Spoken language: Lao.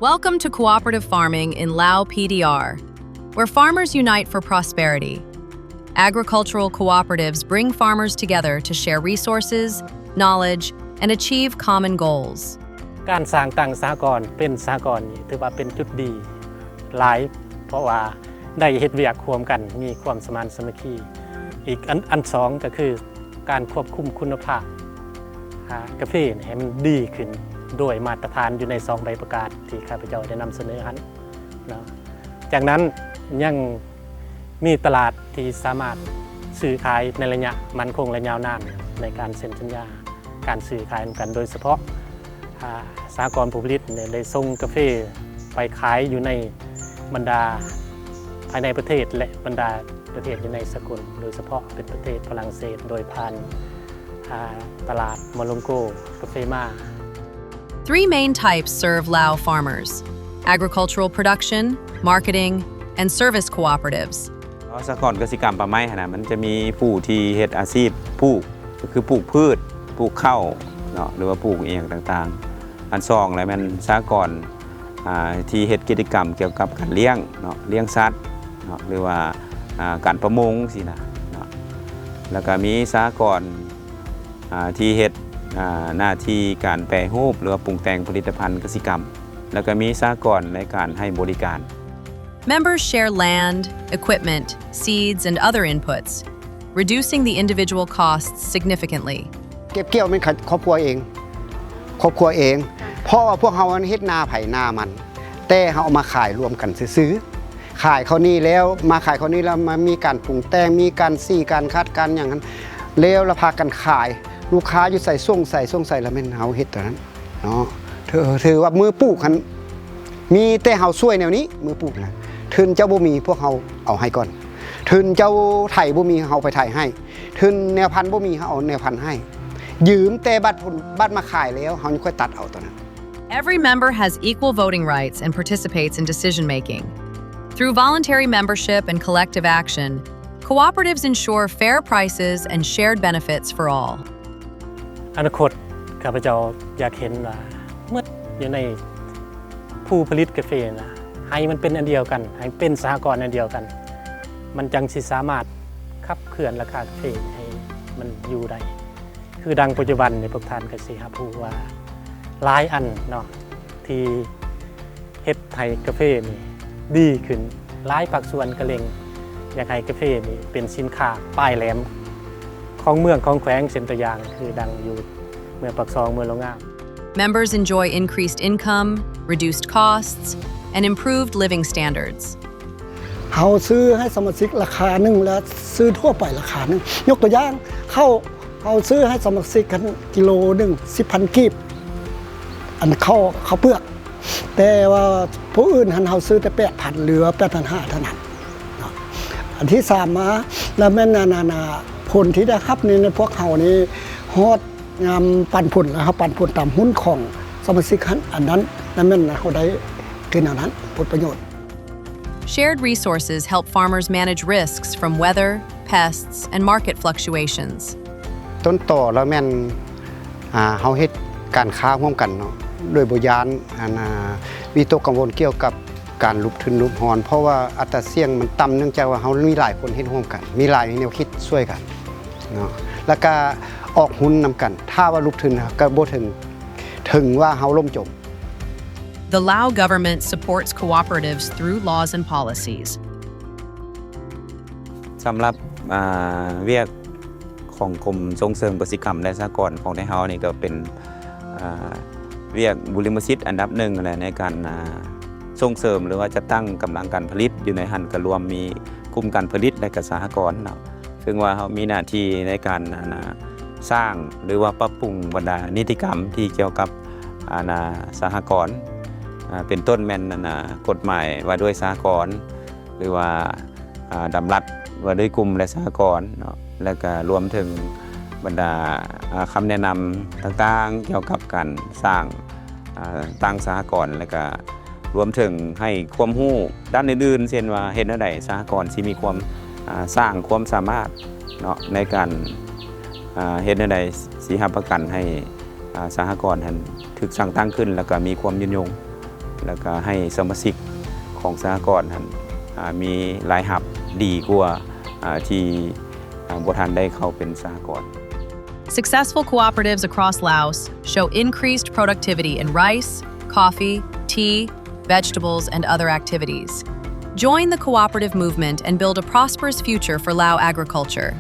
Welcome to Cooperative Farming in Lao P D R, where farmers unite for prosperity. Agricultural cooperatives bring farmers together to share resources, knowledge, and achieve common goals. ການສ້າງຕັ້ງສະຫະກອນເປັນສະຫະກອນນີ້ ຖືວ່າເປັນຈຸດດີຫຼາຍ ເພາະວ່າໄດ້ເຮັດວຽກຮ່ວມກັນ ມີຄວາມສະໝານສາມັກຄີ. ອີກອັນ ອັນສອງກໍຄື ການຄວບຄຸມຄຸນນະພາບ ອາ ກາເຟໃຫ້ມັນດີຂຶ້ນ ໂດຍມາດຕະຖານຢູ່ໃນສອງໃບປະກາດທີ່ຂ້າພະເຈົ້າໄດ້ນຳສະເໜີຫັ້ນເນາະ. ຈາກນັ້ນຍັງມີຕະຫຼາດທີ່ສາມາດຊື້ຂາຍໃນໄລຍະໝັ້ນຄົງ ແລະ ຍາວນານ ໃນການເຊັນສັນຍາ ການຊື້ຂາຍນຳກັນ ໂດຍສະເພາະ ອາ ສະຫະກອນຜູ້ຜະລິດນີ້ໄດ້ສົ່ງກາເຟໄປຂາຍຢູ່ໃນບັນດາພາຍໃນປະເທດ ແລະ ບັນດາປະເທດຢູ່ໃນສາກົນ ໂດຍສະເພາະເປັນປະເທດຝຣັ່ງເສດ ໂດຍຜ່ານ ອາ ຕະຫຼາດມາລົງໂກ ກາເຟມາ. Three main types serve Lao farmers: agricultural production, marketing, and service cooperatives. ສະຫະກອນກະສິກຳປ່າໄມ້ຫັ້ນນະ ມັນຈະມີຜູ້ທີ່ເຮັດອາຊີບປູກ ກໍຄືປູກພືດ ປູກເຂົ້າເນາະ ຫຼືວ່າປູກອີ່ຫຍັງຕ່າງໆ. ອັນສອງແລ້ວແມ່ນສະຫະກອນ ອາ ທີ່ເຮັດກິດຈະກຳກ່ຽວກັບການລ້ຽງເນາະ ລ້ຽງສັດເນາະ ຫຼືວ່າ ອາ ການປະມົງຊີ້ນະເນາະ. ແລ້ວກໍມີສະຫະກອນ ອາ ທີ່ເຮັດ ອາ ໜ້າທີ່ການແປຮູບ ຫຼືວ່າປຸງແຕ່ງຜະລິດຕະພັນກະສິກຳ. ແລ້ວກໍມີສະຫະກອນໃນການໃຫ້ບໍລິການ. Members share land, equipment, seeds, and other inputs, reducing the individual costs significantly. ເກັບກ່ຽວແມ່ນຄອບຄົວເອງ ຄອບຄົວເອງ ເພາະວ່າພວກເຮົາເຮັດນາໃຜນາມັນ ແຕ່ເຮົາເອົາມາຂາຍລວມກັນຊື່ໆ ຂາຍເທົ່ານີ້ແລ້ວ ມາຂາຍເທົ່ານີ້ແລ້ວ ມາມີການປຸງແຕ່ງ ມີການສີ ການຂັດ ການຫຍັງຫັ້ນ ແລ້ວລະພາກັນຂາຍ ລູກຄ້າຢູ່ໃສສົ່ງໃສ ສົ່ງໃສ ລະແມ່ນເຮົາເຮັດຕົວນັ້ນເນາະ. ຖື ຖືວ່າມື້ປູກຫັ້ນ ມີແຕ່ເຮົາຊ່ວຍແນວນີ້ ມື້ປູກນະ ທຶນເຈົ້າບໍ່ມີ ພວກເຮົາເອົາໃຫ້ກ່ອນ ທຶນເຈົ້າໄຖບໍ່ມີ ເຮົາໄປໄຖໃຫ້ ທຶນແນວພັນບໍ່ມີ ເຮົາເອົາແນວພັນໃຫ້ ຢືມແຕ່ບັດ ບັດມາຂາຍແລ້ວ ເຮົາຍັງຄ່ອຍຕັດເອົາຕົວນັ້ນ. Every member has equal voting rights and participates in decision-making. Through voluntary membership and collective action, cooperatives ensure fair prices and shared benefits for all. ອະນາຄົດ ຂ້າພະເຈົ້າຢາກເຫັນວ່າໝົດຢູ່ໃນຜູ້ຜະລິດກາເຟນະ ໃຫ້ມັນເປັນອັນດຽວກັນ ໃຫ້ເປັນສະຫະກອນອັນດຽວກັນ ມັນຈັ່ງຊິສາມາດຂັບເຄື່ອນລາຄາກາເຟໃຫ້ມັນຢູ່ໄດ້. ຄືດັ່ງປັດຈຸບັນນີ້ ພວກທ່ານກໍຊິຮັບຮູ້ວ່າຫຼາຍອັນເນາະ ທີ່ເຮັດໃຫ້ກາເຟນີ້ດີຂຶ້ນ ຫຼາຍພາກສ່ວນກໍເລັ່ງຢາກໃຫ້ກາເຟນີ້ເປັນສິນຄ້າປາຍແຫຼມຂອງເມືອງຂອງແຂວງ ເຊັ່ນຕົວຢ່າງ ຄືດັ່ງຢູ່ເມືອງປາກຊ່ອງ ເມືອງໂລງງາມ. Members enjoy increased income, reduced costs, and improved living standards. ເຮົາຊື້ໃຫ້ສະມາຊິກລາຄາໜຶ່ງ ແລະ ຊື້ທົ່ວໄປລາຄາໜຶ່ງ. ຍົກຕົວຢ່າງ ເຂົ້າ ເຮົາຊື້ໃຫ້ສະມາຊິກຫັ້ນກິໂລໜຶ່ງສິບພັນກີບ ອັນເຂົ້າ ເຂົ້າເປືອກ ແຕ່ວ່າຜູ້ອື່ນຫັ້ນເຮົາຊື້ແຕ່ແປດພັນ ຫຼືວ່າແປດພັນຫ້າເທົ່ານັ້ນເນາະ. ອັນທີສາມມາ ລະແມ່ນອັນ ອັນ ອັນ ຜົນທີ່ໄດ້ຮັບນີ້ ໃນພວກເຮົານີ້ຮອດ ຍາມປັນຜົນ ແລ້ວເຮົາປັນຜົນຕາມຫຸ້ນຂອງສະມາຊິກຫັ້ນ ອັນນັ້ນລະແມ່ນເຮົາໄດ້ຄືແນວນັ້ນ ຜົນປະໂຫຍດ. Shared resources help farmers manage risks from weather, pests, and market fluctuations. ຕົ້ນຕໍລະແມ່ນ ອາ ເຮົາເຮັດການຄ້າຮ່ວມກັນເນາະ ໂດຍບໍ່ຢ້ານ ອັນ ອາ ວິຕົກກັງວົນກ່ຽວກັບ ການຫຼຸບທຶນຫຼຸບຮອນ ເພາະວ່າອັດຕາສ່ຽງມັນຕ່ຳ ເນື່ອງຈາກວ່າເຮົາມີຫຼາຍຄົນເຮັດຮ່ວມກັນ ມີຫຼາຍແນວຄິດຊ່ວຍກັນເນາະ ແລ້ວກະອອກຮຸ້ນນຳກັນ ຖ້າວ່າຫຼຸບທຶນກະບໍ່ເຖິງ ເຖິງວ່າເຮົາລົ້ມຈົມ. The Lao government supports cooperatives through laws and policies. ສຳລັບ ອາ ວຽກ ຂອງກົມສົ່ງເສີມກະສິກຳ ແລະ ສະຫະກອນຂອງໄທເຮົານີ້ ກໍເປັນ ອາ ວຽກບຸລິມະສິດອັນດັບໜຶ່ງແຫຼະ ໃນການ ອາ ສົ່ງເສີມ ຫຼືວ່າຈັດຕັ້ງກຳລັງການຜະລິດ. ຢູ່ໃນຫັ້ນກໍລວມມີກຸ່ມການຜະລິດ ແລະ ກະສະຫະກອນເນາະ ເຊິ່ງວ່າເຮົາມີໜ້າທີ່ໃນການ ອາ ສ້າງ ຫຼືວ່າປັບປຸງບັນດານິຕິກຳທີ່ກ່ຽວກັບ ອາ ສະຫະກອນ ອາ ເປັນຕົ້ນແມ່ນ ອາ ກົດໝາຍວ່າດ້ວຍສະຫະກອນ ຫຼືວ່າ ອາ ດຳລັດວ່າດ້ວຍກຸ່ມ ແລະ ສະຫະກອນເນາະ ແລະ ກະລວມເຖິງບັນດາ ອາ ຄຳແນະນຳຕ່າງໆ ກ່ຽວກັບການສ້າງ ອາ ຕັ້ງສະຫະກອນ ແລະ ກະລວມເຖິງໃຫ້ຄວາມຮູ້ດ້ານອື່ນໆ ເຊັ່ນວ່າເຮັດແນວໃດສະຫະກອນຊິມີຄວາມ ອາ ສ້າງຄວາມສາມາດເນາະ ໃນການ ອາ ເຮັດແນວໃດຊິຮັບປະກັນໃຫ້ ອາ ສະຫະກອນຫັ້ນຖືກສ້າງຕັ້ງຂຶ້ນ ແລ້ວກະມີຄວາມຍືນຍົງ ແລ້ວກໍໃຫ້ສະມາຊິກຂອງສະຫະກອນຫັ້ນ ອາ ມີລາຍຮັບດີກວ່າ ອາ ທີ່ ອາ ບໍ່ທັນໄດ້ເຂົ້າເປັນສະຫະກອນ. Successful cooperatives across Laos show increased productivity in rice, coffee, tea, vegetables, and other activities. Join the cooperative movement and build a prosperous future for Lao agriculture.